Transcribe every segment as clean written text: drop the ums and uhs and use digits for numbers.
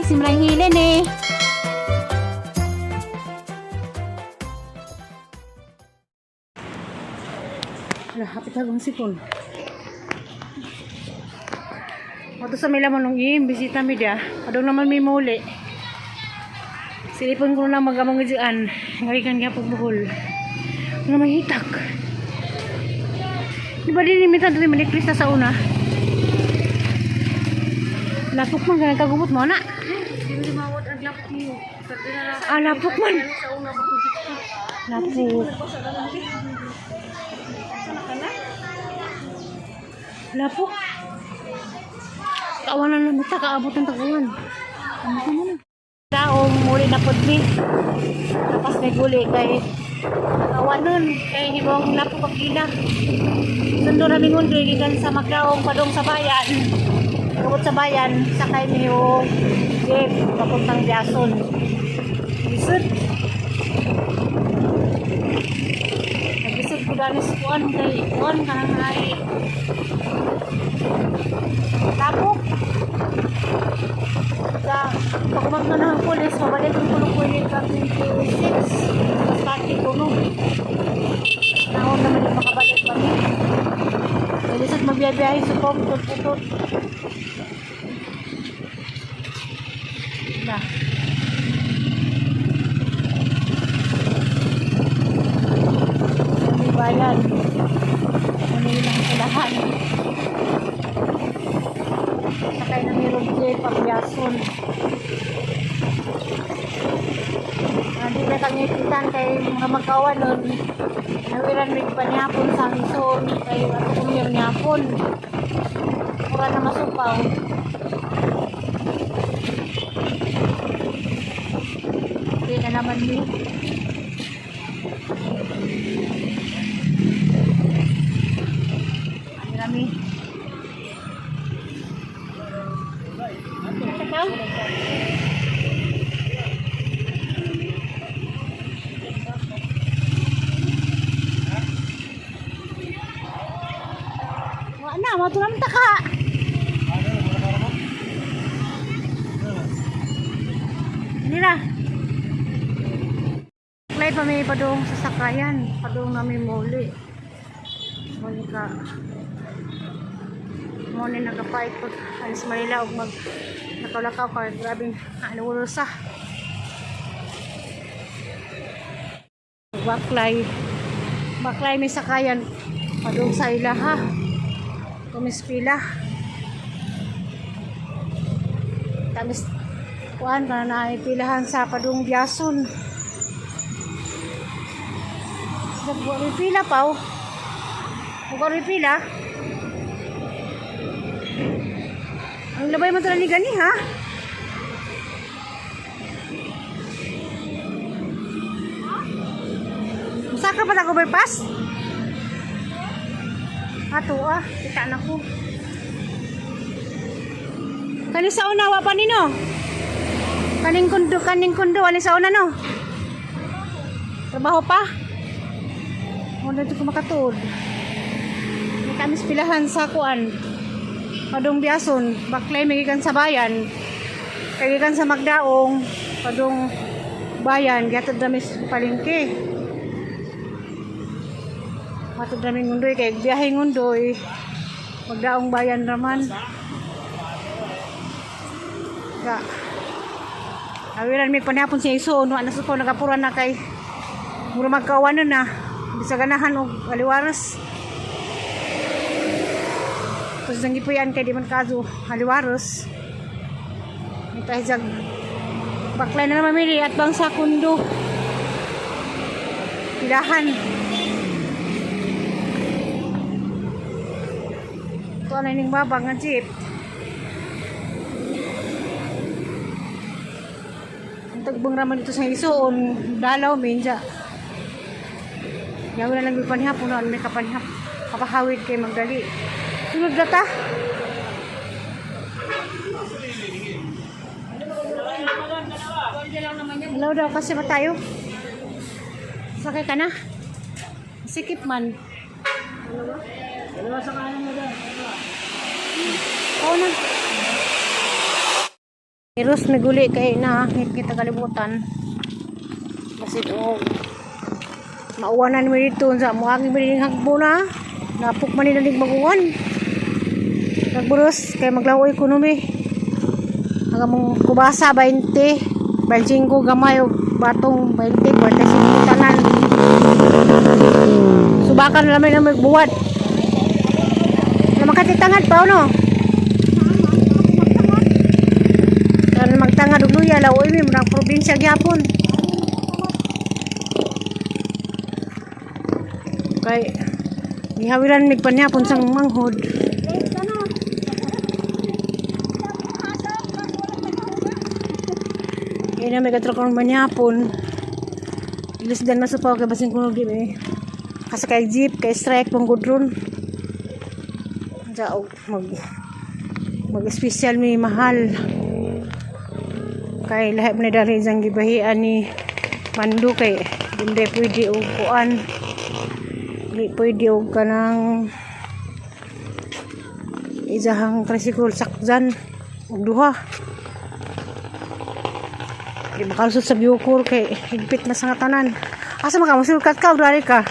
Simrang hilin eh. Wala, hapit hagong sikon. Ato sa may laman ng iim, bisita mi dia. Padong naman may muli. Silipon ko na magamang diyan. Ngayon nga pagbuhol. Ano may hitak. Di ba din minsan dito maniklis na sa una? Lapok man, ganang kagubot mo na. Ah, lapok man. Lapok. Lapok. Kawanan na mita, kaabot ng tag-uwan. Ano ka muna? Taong muli na pud mi. Tapos may guli kay kawanon kay hibong lapok ang gina. Sundo na mingundoy gikan sa Magdaong padong sa bayan. Tungod sa bayan, sakay mi og jeep papuntang Biason. Lisod. Naglisod ko dani sa kuan kay kuan kanang ay tapok. Sa pagkumat na ng pulis, mabalik ang kulong kulit ka 26. Mas pati ko no. Naon naman yung makabalik pa mi. Lisod magbiyabiyahe sa pom, tut-tut. Na. May bayan. Ano yun ang kailangan. Sakay na may road jeep, pagyason. Hindi na kangipitan kay mga magkawan nun. Nawiran may panihapon sa hison. Kay ato kumiyang nihapon. Mura na masupaw. Okay na naman ni. Ano rami? Sakaw? Wa na, matulam ta ka. Ano na? Klay pa may padung sasakayan, padung namin muli. Muli ka. Muli nagapait pag alis Manila og mag nakalakaw ka grabing ano sa. Baklay. Baklay may sakayan padung sa ilaha. Tumispila. Tamis kuan ka na pilahan sa padung Biason. Nagbuwa pila pa oh. Nagbuwa pila. Ang labay mo talaga ni gani ha? Musaka pa na ko bypass? Ato ah, kita na ko. Kani sa una wa pa nino. Kaning kundo, ani sa una no. Trabaho pa. Wala dito ko makatuod. May kamis pilahan sa kuan. Padung Biason, baklay may gikan sa bayan. Kay gikan sa Magdaong, padung bayan, gihatod nami sa palengke. Matod nami ngundoy kay biyahe ngundoy. Magdaong bayan raman. Ga. Awiran mi panihapon siya isuon, wa na suko nagapura na kay mura magkawanon na. Bisa ganahan og aliwaras. Tapos nang gipuyan kay di man kaso aliwaros. May tayo jag baklay na naman mili at bang sa kundo. Pilahan. Ito na ning babang nga jeep. Ang tagbang raman dito sa isuon, dalaw minja. Yaw na lang may panihapon na may kapanihap. Kapahawid kay magdali. Sunod na ta. Hello daw kasi ba tayo? Sakay ka na? Sikip man. Dalawa sa kanan mo doon. Oo na. Iros naguli kay na kita kalibutan. Basin og mauwanan mi dito sa moagi mi din hagbo na. Napok man nila nig maguwan. Nagburos kay maglawoy kuno mi. Ang among kubasa 20, 25 gamay og batong 20, 45 tanan. Subakan na lang may buwat. Na makatitangad pa no? Kan magtangad og luya lawoy mi murag probinsya gyapon. Kay gihawiran mig panyapon sang manghod. Kaya na may katrokong manyapon. Ilis dan masupaw kay basin kunog di eh. Kasi kay jeep, kay strike, mong gudron. Sa og mag mag special mi mahal. Kay lahi man dari isang gibahian ni Mando kay hindi pwede og kuan. Di pwede og kanang isahang tricycle sakjan og duha. Di makalusot sa Bucor kay higpit na sa nga tanan. Asa man ka mosulkat ka og dari ka?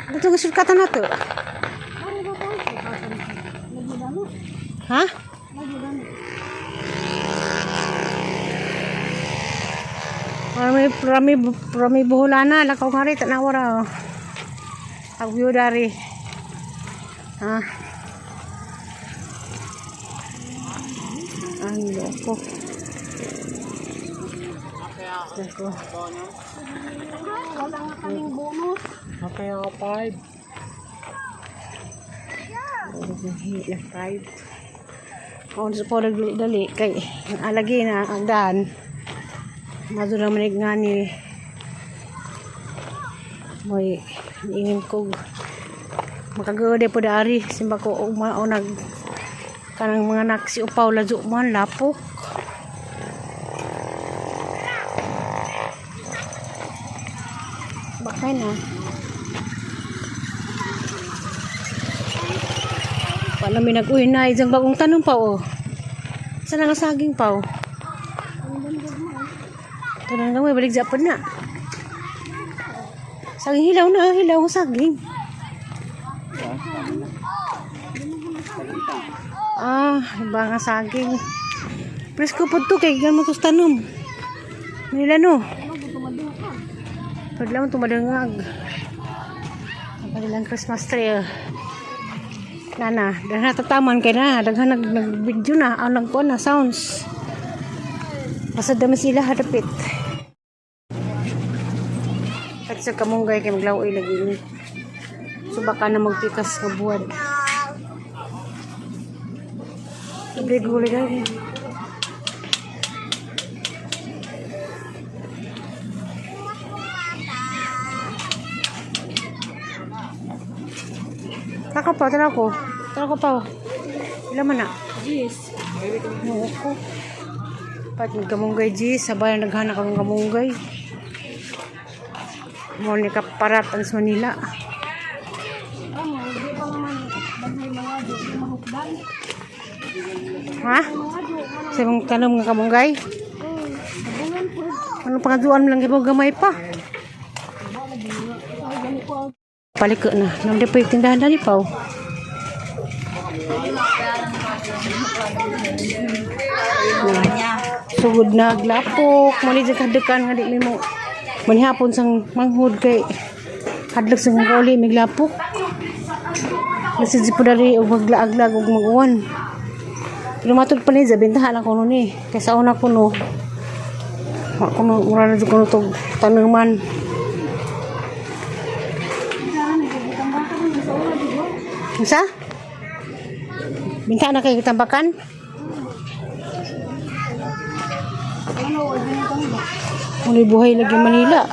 Dito ko sulkatan na to. Ha? Rami rami rami buhulana lakaw nga rin tanawa ra. Oh. Agyo dari. Ha? Ang loko. Ito. Wala nga kaming bonus. Okay, ako 5. Five. Kung sa po dali kay ang alagi na ang daan. Madula man nga ni moy ingin ko makagode po dari simba ko og mao nag kanang mga naksi upaw ladyo man lapok. Bakay na. Paano may nag-uwi na isang bagong tanong pa oh. Saan ang saging pa oh? Ito na lang, may balik Japan na. Saging hilaw na, hilaw ang saging. Ah, iba nga saging. Presko po to, kay gan mo to sa tanom. Manila no. Pwede lang tumadangag. Ang kanilang Christmas tree. Oh. Nana, daghan natataman kay na, daghan nag nag-video na, ang nagkuan na sounds. Basta dami sila hadapit. At sa kamunggay kay maglaoy lagi ni. So baka na magpikas ka buwad. Sabi gulay lagi. Tako pa, tara ko. Tara ko pa. Ilan man na? Yes. Oo ko. Pat kamunggay G, sabay ang naghanak akong kamunggay. Mo ni kaparat ang sa Manila. Ano, di pa naman bagay mga do, mahukdan. Ha? Mga do, Sa imong tanom nga kamunggay? Sabungan po. Ano pangaduan mo lang gibaw gamay pa? Paliko na. Namdi pa yung tindahan dali pa. Oh. Sugod na glapok. Mali dyan kadekan nga di mi mo. Manihapon sang manghod kay hadlok sang mga uli miglapok. Nasa di po dari og maglaaglag og maguwan. Pero matod pa ni bentahan ako nun eh. Kaysa una ko no. Wa ko no, mura na jud ko no tog tanaman. Unsa? Binta na kay tambakan? Muli buhay lagi Manila.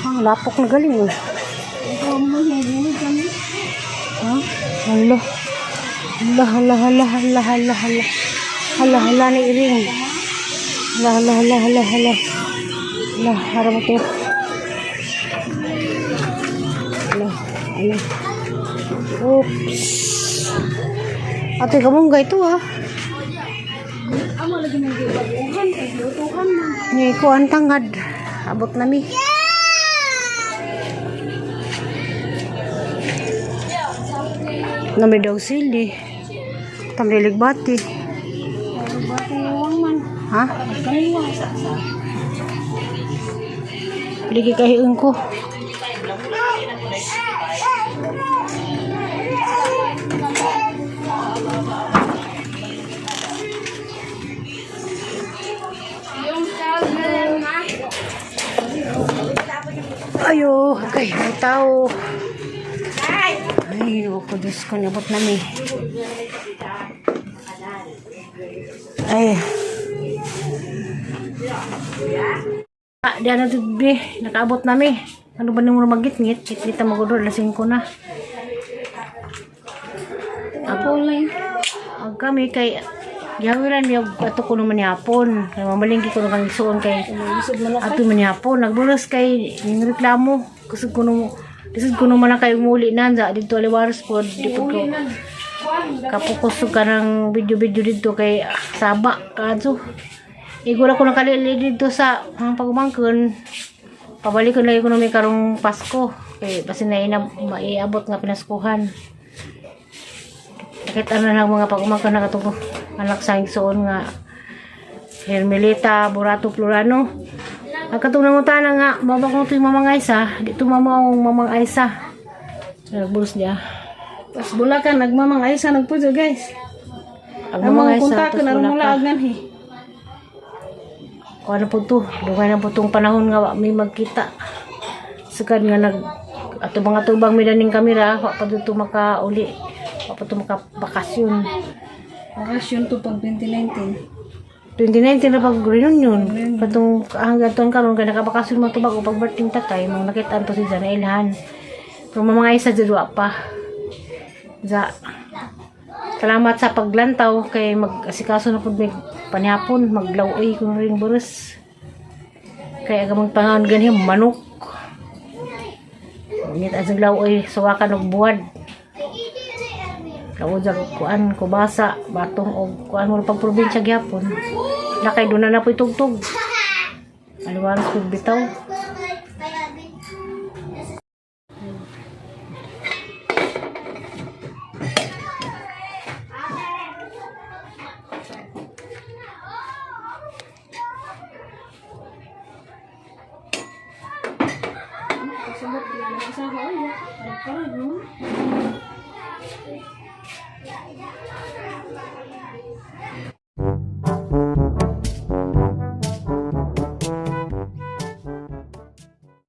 Ang lapok na galing eh. Ha? Hala. Hala, hala, hala, hala, hala, hala. Hala, hala na iring. Hala, hala, hala, hala, hala. Hala, harap to. Hala, hala. Oops. Ate, kamunggay ito ah. Amo lagi nang gibaguhan kay lutuhan man. Ngayon ko ang tangad. Abot na mi. Nami daw sili. Tamlilig bati. Pero ba kaniwang man? Ha? Kaniwang. Ligi kahiun ko. Ayo, kay may tao. Ay, ko Diyos ko, nabot na mi. Ay. Ah, di na be, nakaabot nami. Ano ba nung magitngit? Gitngit ang magudol, lasing ko na. Ako lang. Ang kami kay gihawiran mi og ato ko naman ni hapon. Kay mamalingki ko nang isuon kay Lisod man ato man ni hapon. Nagbulos kay ning reklamo. Kusog ko no lisod ko naman na kayo muli na sa dito aliwaros po di po ko kapokus ka ng video-video dito kay saba kadto. Igura ko nakalili dito sa ang pagumangkon. Pabalik ko lagi ko na may karong Pasko. Kay basin na ina maiabot nga pinaskuhan. Kahit ano lang mga pagumangkon na katong anak sa igsoon nga Hermelita Burato Plurano. Ang katong nangutana nga, mabak mo ito yung mamang Aisa. Dito mama ang mamang Aisa. Nagbulos niya. Tas bulakan nagmamang aysa nagpujo, guys. Ang Ang mamang mga Aisa, kontak tapos na wala mula ka. agnan he. Kung ano po to, dugay na po tong panahon nga wa may magkita. Sukad nga nag ato mga tubang may daning kamera, wa pa dito makauli. Wa pa to makabakasyon. Bakasyon to pag 2019. 2019 na pag reunion. Patong hanggang tuon karon kay nakabakasyon mo tubag o pag birthday tatay, mga nakita to si Jana Ilhan. Pero mga isa jud wa pa. Za. Salamat sa paglantaw kay mag-asikaso na pud mig panihapon, maglaw-oy kun ring buros. Kay aga magpangaon ganhi manok. Ngit ang law-oy suwakan og buwad. Lawo jag kuan kubasa batong og kuan mo pag probinsya gyapon. Lakay doon na na po'y tugtog. Aliwaras pud bitaw. Pasabot dili na sa oy. Parang no.